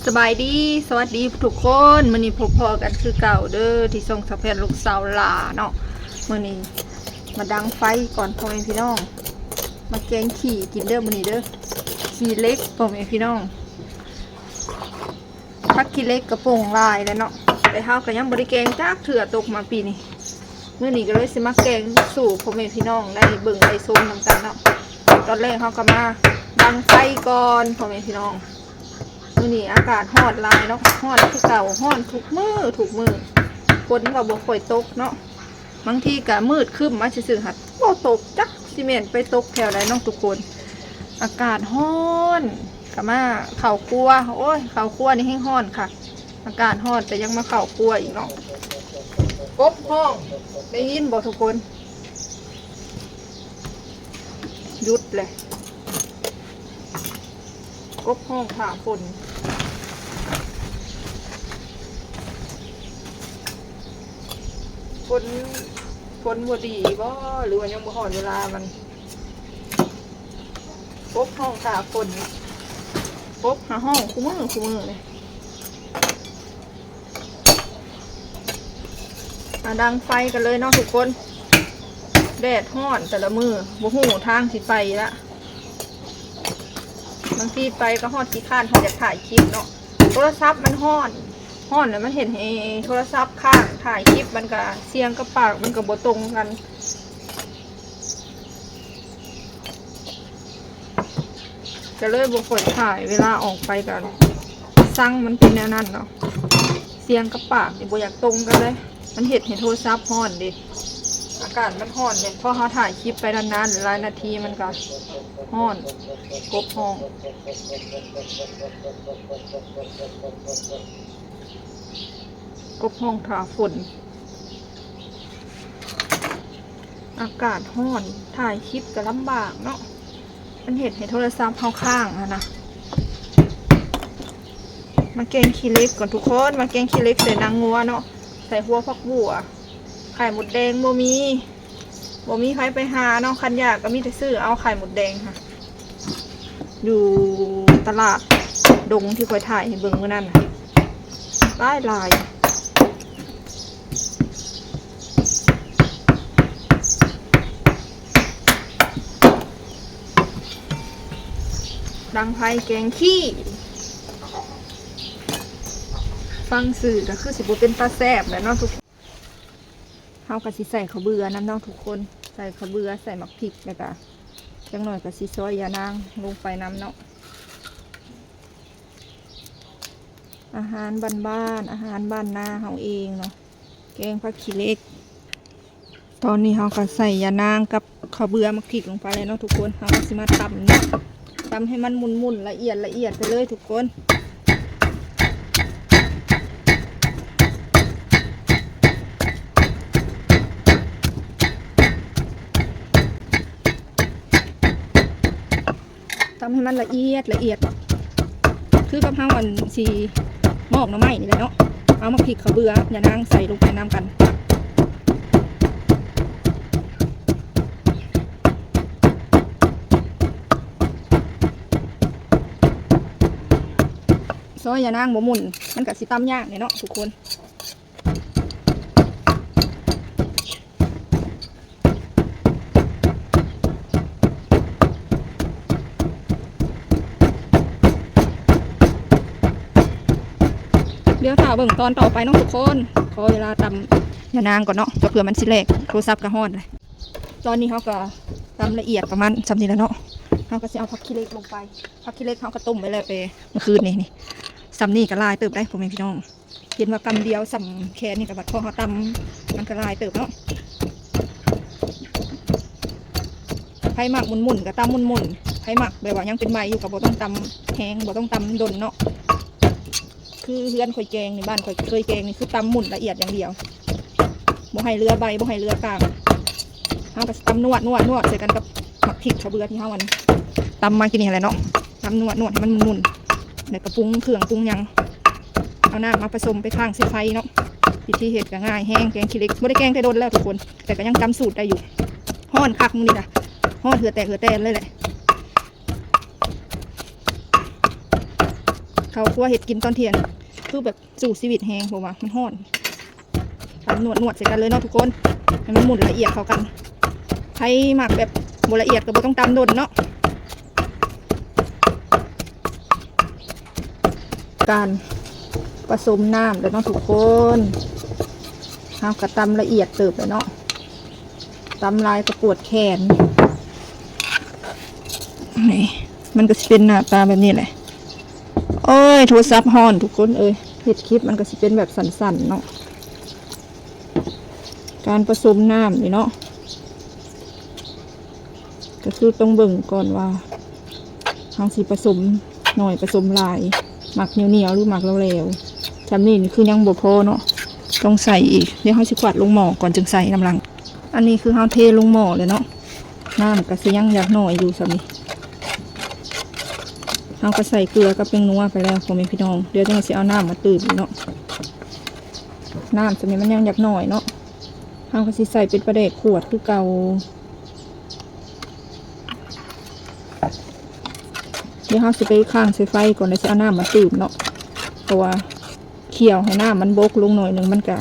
ສະບາຍດີ ສະຫວັດດີທຸກຄົນ ມື້ນີ້ພົບພໍ້ກັນຄືເກົ່າເດີ ທີ່ຊ່ອງສາວແພນລູກສາວຫຼ້າເນາະ. ມື້ນີ້ມາດັງໄຟກ່ອນພໍ່ແມ່ພີ່ນ້ອງ ມາແກງຂີ້ກິນເດີມື້ນີ້ເດີ ຂີ້ເຫຼັກພໍ່ແມ່ພີ່ນ້ອງ. ຜັກຂີ້ເຫຼັກກະປົ່ງຫຼາຍແລ້ວເນາະ ແຕ່ເຮົາກະຍັງບໍ່ໄດ້ແກງຈັກເທື່ອ ຕົກມາປີນີ້. ມື້ນີ້ກະເລີຍຊິມາແກງສູ່ພໍ່ແມ່ພີ່ນ້ອງໄດ້ເບິ່ງໄດ້ຊົມນຳກັນເນາະ. ຕອນແລກເຮົາກະມາດັງໄຟກ່ອນພໍ່ແມ່ພີ່ນ້ອງ. ມື້ນີ້ອາກາດຮ້ອນຫຼາຍເນາະ ຮ້ອນຄືເກົ່າ ຮ້ອນທຸກມື້ທຸກມື້ ຝົນກະບໍ່ຄ່ອຍຕົກເນາະ. ບາງທີກະມືດຄຶ້ມມາຊື່ໆ ຫັ້ນ ບໍ່ຕົກ ຈັກຊິແມ່ນໄປຕົກແຖວໃດເນາະທຸກຄົນ. ອາກາດຮ້ອນ ກະມາເຂົ້າຄົວ ໂອ້ຍ ເຂົ້າຄົວນີ້ແຮງຮ້ອນຄັກ. ອາກາດຮ້ອນແຕ່ຍັງມາເຂົ້າຄົວອີກເນາະ. ກົບຮ້ອງ ໄດ້ຍິນບໍ່ທຸກຄົນ? ຢຸດແຫຼະ ກົບຮ້ອງຖ້າຝົນ ຝົນ ຝົນບໍ່ດີບໍ່ ຫຼືວ່າຍັງບໍ່ຮອດເວລາມັນ? ກົບຮ້ອງຖ້າຝົນ ກົບຫາຮ້ອງຄູ່ມື້ຄູ່ມື້ເລີຍ. ມາດັງໄຟກັນເລີຍເນາະທຸກຄົນ. ແດດຮ້ອນແຕ່ລະມື້ ບໍ່ຮູ້ທາງຊິໄປລະ. ບາງທີໄປກະຮອດຂີ້ຄ້ານ ຮອດຢາກຖ່າຍຄລິບເນາະ. ໂທລະສັບມັນຮ້ອນ ຮ້ອນແລ້ວມັນເຮັດໃຫ້ໂທລະສັບຄ້າງ ຖ່າຍຄລິບມັນກະສຽງກັບປາກມັນກະບໍ່ຕົງກັນ. ກະເລີຍບໍ່ຄ່ອຍຖ່າຍ ເວລາອອກໄປກະຊັງ ມັນເປັນແນວນັ້ນເນາະ. ສຽງກັບປາກນີ້ບໍ່ຢາກຕົງກັນເລີຍ ມັນເຮັດໃຫ້ໂທລະສັບຮ້ອນເດ. ອາກາດມັນຮ້ອນເດ ພໍເຮົາຖ່າຍຄລິບໄປນານໆ ຫຼາຍນາທີມັນກະຮ້ອນ. ກົບຮ້ອງ ກົບຮ້ອງຖ້າຝົນ. ອາກາດຮ້ອນ ຖ່າຍຄລິບກະລຳບາກເນາະ ມັນເຮັດໃຫ້ໂທລະສັບເຮົາຄ້າງຫັ້ນນະ. ມາແກງຂີ້ເຫຼັກກ່ອນທຸກຄົນ ມາແກງຂີ້ເຫຼັກໃສ່ໜັງງົວເນາະ ໃສ່ຫົວຜັກບົ່ວ. ໄຂ່ມົດແດງບໍ່ມີ ບໍ່ມີໃຜໄປຫາເນາະ ຄັນຢາກກະມີແຕ່ຊື້ເອົາໄຂ່ມົດແດງຫັ້ນ. ຢູ່ຕະຫຼາດດົງທີ່ຂ້ອຍຖ່າຍໃຫ້ເບິ່ງມື້ນັ້ນນະ ຫຼາຍໆ. ດັງໄຟແກງຂີ້ ຟັງຊື່ກະຄືຊິບໍ່ເປັນຕາແຊບແຫຼະເນາະທຸກຄົນ. ເຮົາກະຊິໃສ່ເຂົ້າເບືອນຳເນາະທຸກຄົນ ໃສ່ເຂົ້າເບືອ ໃສ່ໝາກພິກ ແລ້ວກະຈັກໜ້ອຍກະຊິຊອຍຢານາງລົງໄປນຳເນາະ. ອາຫານບ້ານໆ ອາຫານບ້ານນາເຮົາເອງເນາະ ແກງຜັກຂີ້ເຫຼັກ. ຕອນນີ້ເຮົາກະໃສ່ຢານາງກັບເຂົ້າເບືອ ໝາກພິກລົງໄປແລ້ວເນາະທຸກຄົນ. ເຮົາກະຊິມາຕຳເນາະ ຕຳໃຫ້ມັນໝຸ່ນໆ ລະອຽດລະອຽດໄປເລີຍທຸກຄົນ. ຕຳໃຫ້ມັນລະອຽດລະອຽດ ຄືກັບເຮົາອັນຊິໝອກໜໍ່ໄມ້ນີ້ແຫຼະເນາະ. ເອົາໝາກພິກເຂົ້າເບືອ ຢານາງໃສ່ລົງໄປນຳກັນ. ຊອຍຢານາງບໍ່ໝຸ່ນ ມັນກະຊິຕຳຍາກແດ່ເນາະທຸກຄົນ. ດຽວຖ້າເບິ່ງຕອນຕໍ່ໄປເນາະທຸກຄົນ. ຂໍເວລາຕຳຢານາງກ່ອນເນາະ ເພື່ອມັນຊິແຫຼກ ໂທລະສັບກະຮ້ອນແຫຼະ. ຕອນນີ້ເຮົາກະຕຳລະອຽດປະມານສ່ຳນີ້ແຫຼະເນາະ. ເຮົາກະຊິເອົາຜັກຂີ້ເຫຼັກລົງໄປ. ຜັກຂີ້ເຫຼັກເຮົາກະຕົ້ມໄວ້ແລ້ວແຕ່ມື້ຄືນນີ້. ນີ້ ສ່ຳນີ້ກະຫຼາຍເຕີບໄດ໋ ພໍ່ແມ່ພີ່ນ້ອງ. ເຫັນວ່າກຳດຽວສ່ຳແຂນນີ້ກະບັດ ພໍເຮົາຕຳມັນກະຫຼາຍເຕີບເນາະ. ໃຜມັກໝຸ່ນໆ ກະຕຳໝຸ່ນໆ ໃຜມັກແບບວ່າຍັງເປັນໃໝ່ຢູ່ກະບໍ່ຕ້ອງຕຳແຮງ ບໍ່ຕ້ອງຕຳດົນເນາະ. ຄືເຮືອນຂ້ອຍແກງນີ້ ບ້ານຂ້ອຍເຄີຍແກງນີ້ ຄືຕຳໝຸ່ນລະອຽດຢ່າງດຽວ ບໍ່ໃຫ້ເຫຼືອໃບ ບໍ່ໃຫ້ເຫຼືອກ້າງ. ເຮົາກະຊິຕຳນວດໆໆ ໃສ່ກັນກັບໝາກພິກເຂົ້າເບືອທີ່ເຮົາອັນຕຳມາກີ້ນີ້ຫັ້ນແຫຼະເນາະ. ຕຳນວດໆ ໃຫ້ມັນໝຸ່ນໆ ແລ້ວກະປຸງເຄື່ອງປຸງຫຍັງ ເອົານ້ຳມາປະສົມໄປຄ້າງໃສ່ໄຟເນາະ. ວິທີເຮັດກະງ່າຍແຮງ ແກງຂີ້ເຫຼັກ ບໍ່ໄດ້ແກງແຕ່ດົນແລ້ວທຸກຄົນ ແຕ່ກະຍັງຈຳສູດໄດ້ຢູ່. ຮ້ອນຄັກມື້ນີ້ນະ ຮ້ອນເຫື່ອແຕກເຫື່ອແຕນເລີຍແຫຼະ. ເ ເຂົ້າຄົວເຮັດກິນຕອນທ່ຽງ ຄືແບບ ສູ້ຊີວິດແຮງ ເພາະວ່າມັນຮ້ອນ. ຕຳນວດໆ ໃສ່ກັນເລີຍເນາະທຸກຄົນ ໃຫ້ມັນໝຸ່ນລະອຽດເຂົ້າກັນ. ໃຜມັກແບບບໍ່ລະອຽດກໍບໍ່ຕ້ອງຕຳດົນເນາະ. ການປະສົມນ້ຳແລ້ວເນາະທຸກຄົນ ເຮົາກໍຕຳລະອຽດເຕີບແລ້ວເນາະ. ຕຳຫຼາຍກໍປວດແຂນ. ນີ້ ມັນກໍຊິເປັນໜ້າຕາແບບນີ້ແຫຼະ. ໂອ້ຍ ໂທລະສັບຮ້ອນທຸກຄົນເອີຍ. ເຮັດຄລິບມັນກໍຊິເປັນແບບສັ້ນໆ ເນາະ. ການປະສົມນ້ຳນີ້ເນາະ ກໍຄືຕ້ອງເບິ່ງກ່ອນວ່າ ເຮົາຊິປະສົມໜ້ອຍປະສົມຫຼາຍ ມັກໜຽວໆ ຫຼືມັກແຫຼວໆ. ຊ່ຳນີ້ນີ້ຄືຍັງບໍ່ພໍເນາະ ຕ້ອງໃສ່ອີກ. ດຽວເຮົາຊິຂວັດລົງໝໍ້ກ່ອນຈຶ່ງໃສ່ນຳຫຼັງ. ອັນນີ້ຄືເຮົາເທລົງໝໍ້ແລ້ວເນາະ ນ້ຳກໍຊິຍັງຢາກໜ້ອຍຢູ່ຊ່ຳນີ້. ເຮົາກໍໃສ່ເກືອກັບແປ້ງນົວໄປແລ້ວ ພໍ່ແມ່ພີ່ນ້ອງ. ດຽວຈັ່ງຊິເອົານ້ຳມາຕື່ມເນາະ. ນ້ຳຊ່ຳນີ້ມັນຍັງຢາກໜ້ອຍເນາະ ເຮົາກໍຊິໃສ່ເປັນປາແດກຂວດຄືເກົ່າ. ດຽວເຮົາຊິໄປຄ້າງໃສ່ໄຟກ່ອນ ແລ້ວຊິເອົານ້ຳມາຕື່ມເນາະ ເພາະວ່າຂ້ຽວໃຫ້ນ້ຳມັນບົກລົງໜ້ອຍໜຶ່ງ ມັນກະ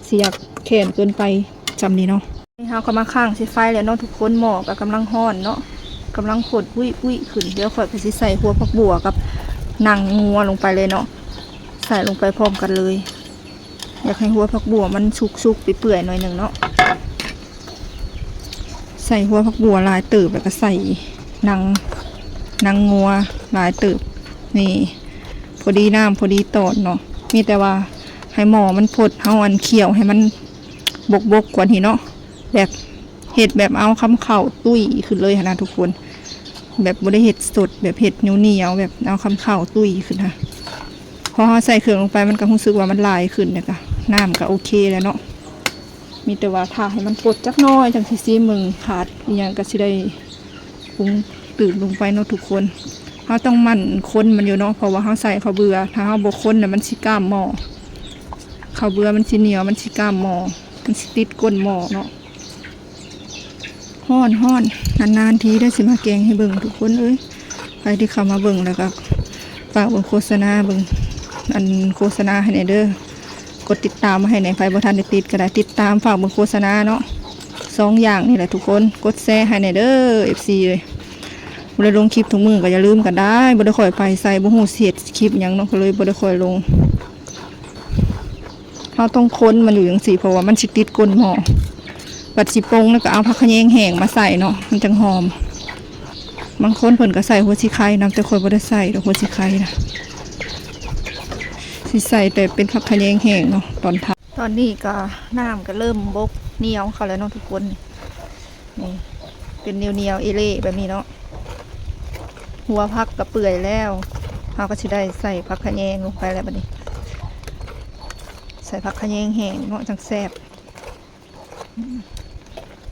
ຊິຢາກແຂນເກີນໄປ. ຊ່ຳນີ້ເນາະ ນີ້ເຮົາກໍມາຄ້າງໃສ່ໄຟແລ້ວເນາະທຸກຄົນ. ໝໍ້ກໍກຳລັງຮ້ອນເນາະ ກຳລັງຟົດອຸ້ຍໆ ຂຶ້ນ. ດຽວຂ້ອຍກໍຊິໃສ່ຫົວຜັກບົ່ວກັບໜັງງົວລົງໄປເລີຍເນາະ ໃສ່ລົງໄປພ້ອມກັນເລີຍ. ຢາກໃຫ້ຫົວຜັກບົ່ວມັນສຸກໆ ເປື່ອຍໆ ໜ້ອຍໜຶ່ງເນາະ. ໃສ່ຫົວຜັກບົ່ວຫຼາຍເຕີບ ແລ້ວກໍໃສ່ໜັງ ໜັງງົວຫຼາຍເຕີບ. ນີ້ ພໍດີນ້ຳພໍດີຕອນເນາະ. ມີແຕ່ວ່າໃຫ້ໝໍ້ມັນຟົດ ເຮົາອັນຂ້ຽວໃຫ້ມັນບົກໆ ກວ່ານີ້ເນາະ ແບບເຮັດແບບເອົາຄຳເຂົ້າຕຸ້ຍຂຶ້ນເລີຍຫັ້ນນະທຸກຄົນ. ແບບບໍ່ໄດ້ເຮັດສົດ ແບບເຮັດໜຽວໆ ແບບເອົາຄຳເຂົ້າຕຸ້ຍຂຶ້ນຫັ້ນ. ພໍເຮົາໃສ່ເຄື່ອງລົງໄປ ມັນກໍຮູ້ສຶກວ່າມັນຫຼາຍຂຶ້ນ ແລ້ວກໍນ້ຳກໍໂອເຄແລ້ວເນາະ. ມີແຕ່ວ່າຖ້າໃຫ້ມັນຟົດຈັກໜ້ອຍ ຈັ່ງຊິຊີມເບິ່ງ ຂາດອີ່ຫຍັງກໍຊິໄດ້ປຸງຕື່ມລົງໄປເນາະທຸກຄົນ. ເຮົາຕ້ອງໝັ່ນຄົນມັນຢູ່ເນາະ ເພາະວ່າເຮົາໃສ່ເຂົ້າເບືອ ຖ້າເຮົາບໍ່ຄົນນະ ມັນຊິກ້າມໝໍ້. ເຂົ້າເບືອມັນຊິໜຽວ ມັນຊິກ້າມໝໍ້ ມັນຊິຕິດກົ້ນໝໍ້ເນາະ. ຮ້ອນໆ ນານໆ ທີໄດ້ຊິມາແກງໃຫ້ເບິ່ງທຸກຄົນເອີຍ. ໃຜທີ່ເຂົ້າມາເບິ່ງແລ້ວກໍຝາກເບິ່ງໂຄສະນາ ເບິ່ງອັນໂຄສະນາໃຫ້ແດ່ເດີ. ກົດຕິດຕາມມາໃຫ້ແດ່ ໃຜບໍ່ທັນໄດ້ຕິດກໍໄດ້ຕິດຕາມ ຝາກເບິ່ງໂຄສະນາເນາະ. ສອງຢ່າງນີ້ແຫຼະທຸກຄົນ ກົດແຊໃຫ້ແດ່ເດີ ເອັຟຊີ ເອີຍ. ບໍ່ໄດ້ລົງຄລິບທຸກມື້ກໍຢ່າລືມກັນໄດ້ ບໍ່ໄດ້ຄ່ອຍໄປໃສ ບໍ່ຮູ້ຊິເຮັດຄລິບຫຍັງເນາະ ກໍເລີຍບໍ່ໄດ້ຄ່ອຍລົງ. ເຮົາຕ້ອງຄົນມັນຢູ່ຈັ່ງຊີ້ເພາະວ່າມັນຊິຕິດກົ້ນໝໍ້. ບັດຊິປົງແລ້ວກໍເອົາຜັກຂະແຍງແຫ້ງມາໃສ່ເນາະ ມັນຈັ່ງຫອມ. ບາງຄົນເພິ່ນກໍໃສ່ຫົວສີໄຄນຳ ແຕ່ຂ້ອຍບໍ່ໄດ້ໃສ່ດອກຫົວສີໄຄນະ. ຊິໃສ່ແຕ່ເປັນຜັກຂະແຍງແຫ້ງເນາະຕອນທ້າຍ. ຕອນນີ້ກໍນ້ຳກໍເລີ່ມບົກໜຽວເຂົ້າແລ້ວເນາະທຸກຄົນ. ນີ້ ເປັນໜຽວໆ ເອເລແບບນີ້ເນາະ. ຫົວຜັກກໍເປື່ອຍແລ້ວ ເຮົາກໍຊິໄດ້ໃສ່ຜັກຂະແຍງລົງໄປແລ້ວບັດນີ້. ໃສ່ຜັກຂະແຍງແຫ້ງເນາະ ຈັ່ງແຊບ.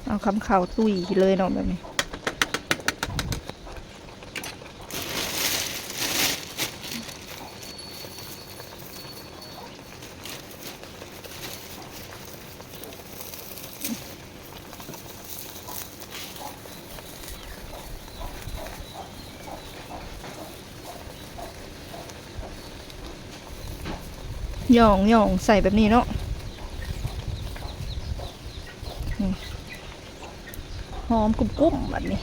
ເອົາຄຳເຂົ້າຕຸ້ຍເລີຍເນາະແບບນີ້. ຫຍ້ອງໆ ໃສ່ແບບນີ້ເນາະ. ຫອມກຸ້ມໆ ບັດນີ້.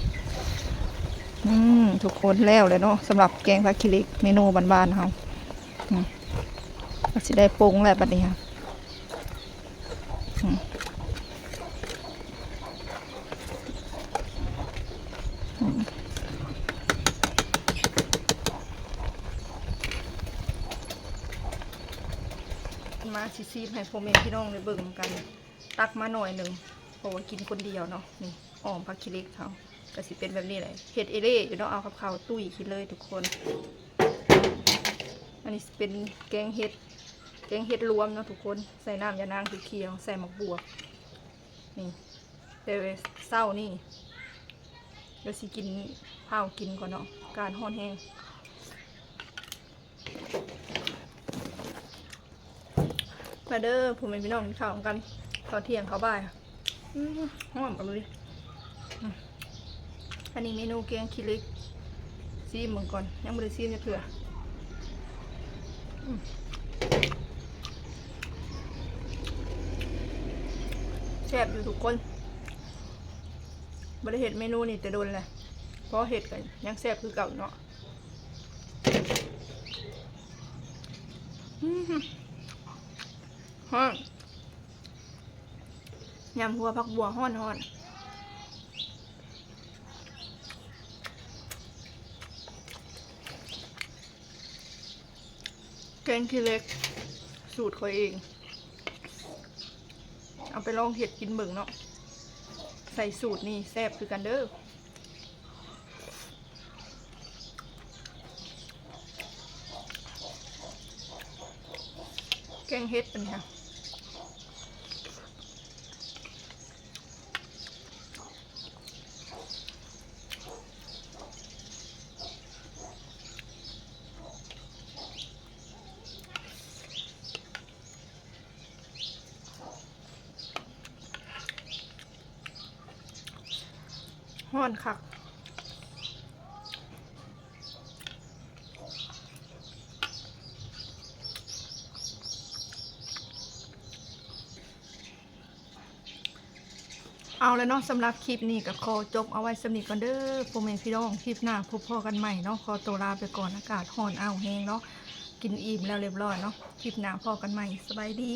ອືມ ທຸກຄົນ ແລ້ວແຫຼະເນາະ ສຳລັບແກງຜັກຂີ້ເຫຼັກ ເມນູບ້ານໆ ເຮົາ. ອືມ ກໍຊິໄດ້ປົງແລ້ວບັດນີ້. ອືມ ອືມ ມາຊິຊີມໃຫ້ພໍ່ແມ່ພີ່ນ້ອງໄດ້ເບິ່ງນຳກັນ. ຕັກມາໜ້ອຍໜຶ່ງ ເພາະວ່າກິນຄົນດຽວເນາະ. ນີ້ ອອມຜັກຂີ້ເຫຼັກເຮົາກໍຊິເປັນແບບນີ້ແຫຼະ ເຮັດເອເລ່ຢູ່ເນາະ ເອົາກັບເຂົ້າຕຸ້ຍກິນເລີຍທຸກຄົນ. ອັນນີ້ຊິເປັນແກງເຫັດ ແກງເຫັດລວມເນາະທຸກຄົນ ໃສ່ນ້ຳຢານາງຂຽວ ໃສ່ໝາກບວບ. ນີ້ ແຕ່ເຊົ້ານີ້ດຽວຊິກິນ ພາວກິນກ່ອນເນາະ ອາກາດຮ້ອນແຮງ. ມາເດີພໍ່ແມ່ພີ່ນ້ອງ ກິນເຂົ້ານຳກັນ ເຂົ້າທ່ຽງເຂົ້າບ່າຍ. ອືມ ຫອມອີ່ຫຼີ. ອືມ ອັນນີ້ເມນູແກງຂີ້ເຫຼັກ ຊີມເບິ່ງກ່ອນ ຍັງບໍ່ໄດ້ຊີມຈັກເທື່ອ. ແຊບຢູ່ທຸກຄົນ ບໍ່ໄດ້ເຮັດເມນູນີ້ແຕ່ດົນແລ້ວ ພໍເຮັດກໍຍັງແຊບຄືເກົ່າເນາະ. ອືມ ຮ້ອນ ຍຳຫົວຜັກບົ່ວຮ້ອນໆ. ແກງຂີ້ເຫຼັກ ສູດຂ້ອຍເອງ ເອົາໄປລອງເຮັດກິນເບິ່ງເນາະ ໃສ່ສູດນີ້ແຊບຄືກັນເດີ້. ແກງເຫັດອັນນີ້ ຮ້อนคัก. ເອົາລະເນາະ ສຳລັບຄລິບນີ້ກໍຂໍຈົບເອົາໄວ້ສ່ຳນີ້ກ່ອນເດີ້ ພໍ່ແມ່ພີ່ນ້ອງ. ຄລິບໜ້າພົບພໍ້ກັນໃໝ່ເນາະ. ຂໍໂຕລາໄປກ່ອນ ອາກາດຮ້ອນອ້າວແຮງເນາະ. ກິນອີ່ມແລ້ວຮຽບຮ້ອຍເນາະ. ຄລິບໜ້າພໍ້ກັນໃໝ່. ສະບາຍດີ.